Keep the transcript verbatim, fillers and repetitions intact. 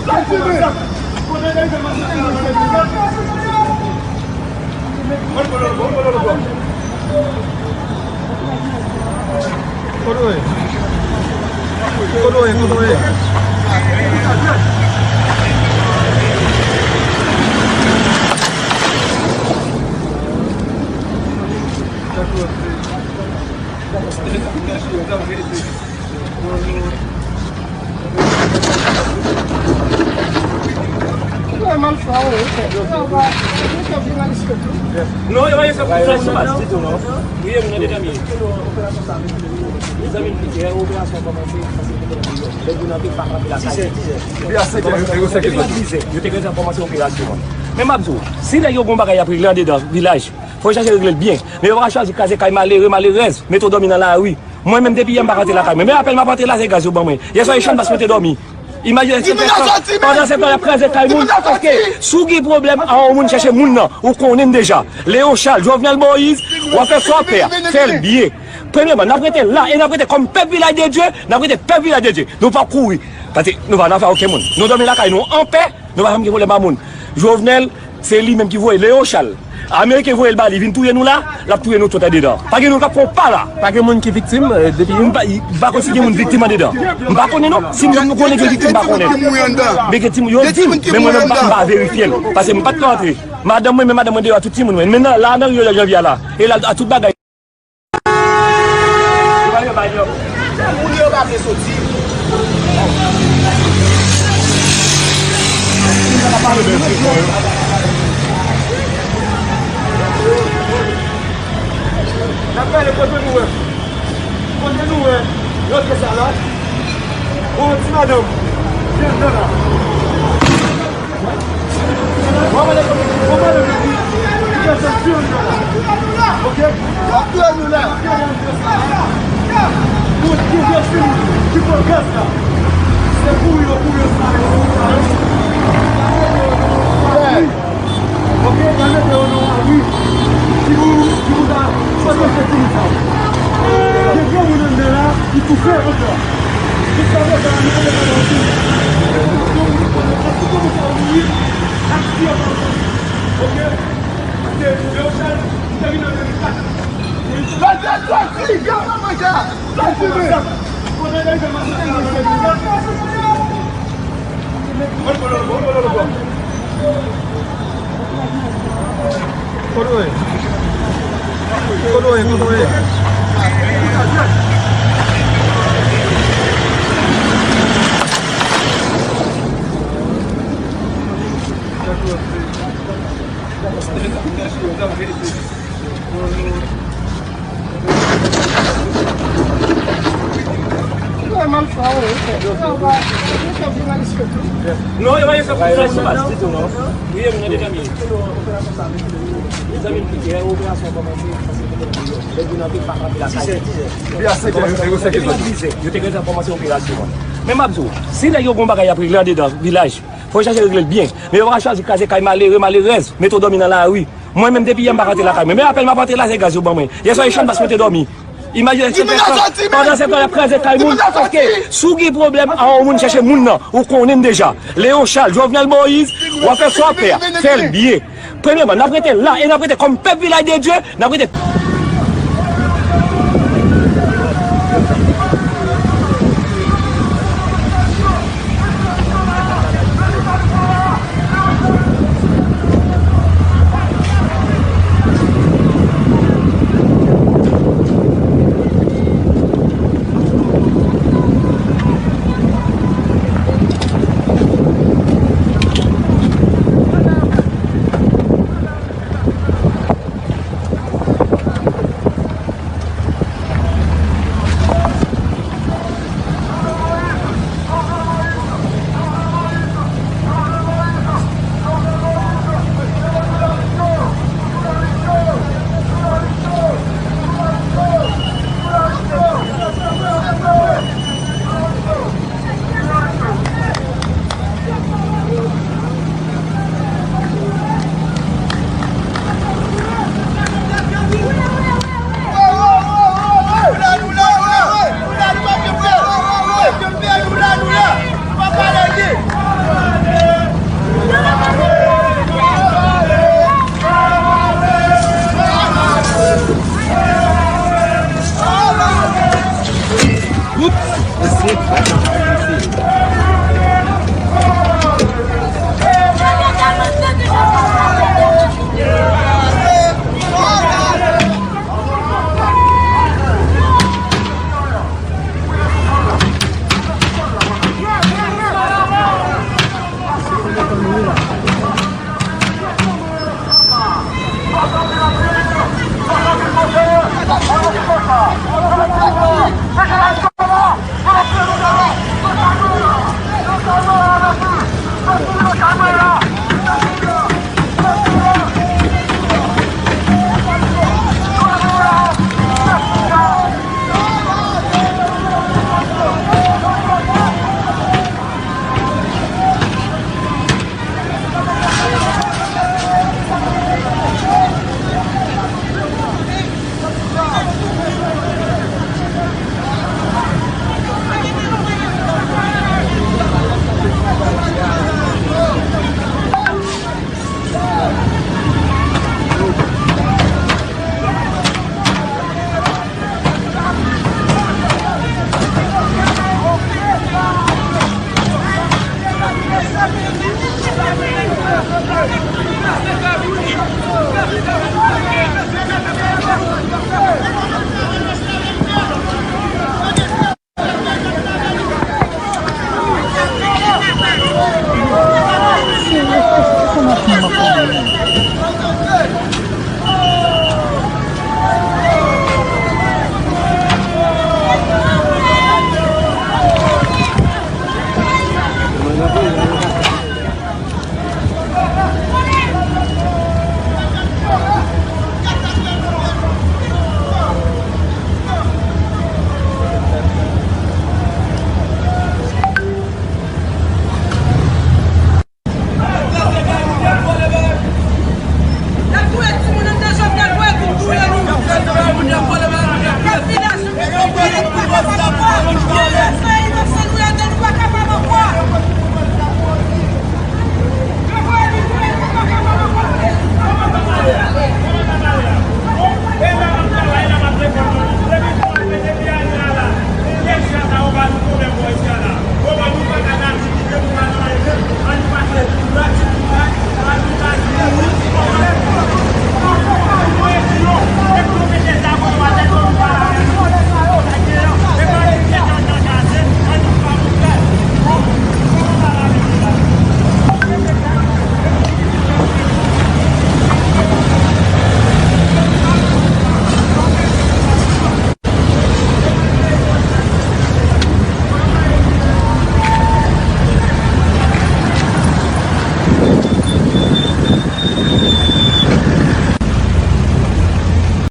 Kote w ye? Kote w ye? Kote w ye? Non, yo pa gen sa pou flash pa ditou non. Wi, m nan detanmi. Mezanmi, m di, lè operasyon kòmanse, paske m te nan Nouyòk. Lè yo nan te pa kanpe lakay. Depi a senk è, yo te gen enfòmasyon operasyon an. Men m ap di w, si nèg yo gon bagay y ap regle andedan vilaj, fò yo chache regle l byen. Men yo pa ka chwazi kraze kay malere, malerèz, mete w dòmi nan lari. Mwen menm depi yè m pa ka antre lakay mwen. Men apèn m ap antre la se gaz yo ban mwen. Yè swa e chanbas mwen te dòmi. Imajine se fè tan, pandan se tan y ap kraze kay moun. Paske si w gen pwoblèm a yon moun, chèche moun nan. Ou konnen deja. Leon Charles, Jovenel Moïse, w ap fè sa w ap fè a. Fè l byen. Premyèman, n ap rete la e n ap rete kòm pèp Vilaj de Dye, n ap rete pèp Vilaj de Dye. Nou p ap kouri. Paske nou pa nan afè okenn moun. Nou dòmi lakay nou anpè. Nou pa janm gen pwoblèm a moun. Jovenel, se li menm ki voye Leon Charles. Ameriken voye l ba li vin touye nou la, l ap touye nou tout andedan. Pa gen nou k ap fè yon pa la. Pa gen moun ki viktim, eh, depi. M pa, m pa konn si gen moun viktim andedan. M pa konnen non. Si nou konnen gen viktim, m pa konnen. Men gen timoun, yo di m, men mwen menm m pa, m pa verifye l. Paske m pa t ka antre. Madanm mwen, men madanm mwen deyò a tout timoun mwen. Men nan, la nan Rio de Janeiro la. E la, a tout bagay. Moun yo pa vle soti. N ap gade kote nou wè. Kote nou wè lòt sa la. Bon, ti madanm. Vin nan la. Bon, madanm, bon, madanm, li, li fè sa, li fè sa. Ok? Fòk nou la. Bon, ki vye fi ki pran gaz la. Se kouri yo kouri yo sa. Ok, y al mete yo nan lari. Timoun, timoun sa, sa yo fè timoun sa. Gen granmoun anndan la, ki toufe anndan. Jiska prezan, nou pa gen anyen. Donk, nou konnen èske timoun sa yo mouri, ak ki yo pa mouri. Ok? Paske Leon Charles, li te vin nan meri kat. Yo te soti, yo pa manje. Kote w ye? Kote w ye? Kote w ye? Kote w ye? Non, yo pa gen sa pou flash pa ditou non. Wi, m nan detanmi. Mezanmi, m di, lè operasyon kòmanse, paske m te nan Nouyòk. Lè yo nan te pa kanpe lakay. Depi a senk è, yo te gen enfòmasyon operasyon an. Men m ap di w, si nèg yo gon bagay y ap regle andedan vilaj, fò yo chache regle l byen. Men yo pa ka chwazi kraze kay malere, malerèz, mete w dòmi nan lari. Mwen menm depi yè m pa ka antre lakay mwen. Men apèn m ap antre la se gaz yo ban mwen. Yè swa e chanbas mwen te dòmi. Imajine se fè tan, pandan se tan y ap kraze kay moun. Paske si w gen pwoblèm a yon moun, chèche moun nan. Ou konnen deja. Leon Charles, Jovenel Moïse, w ap fè sa w ap fè a. Fè l byen. Premyèman, n ap rete la e n ap rete kòm pèp Vilaj de Dye, n ap rete.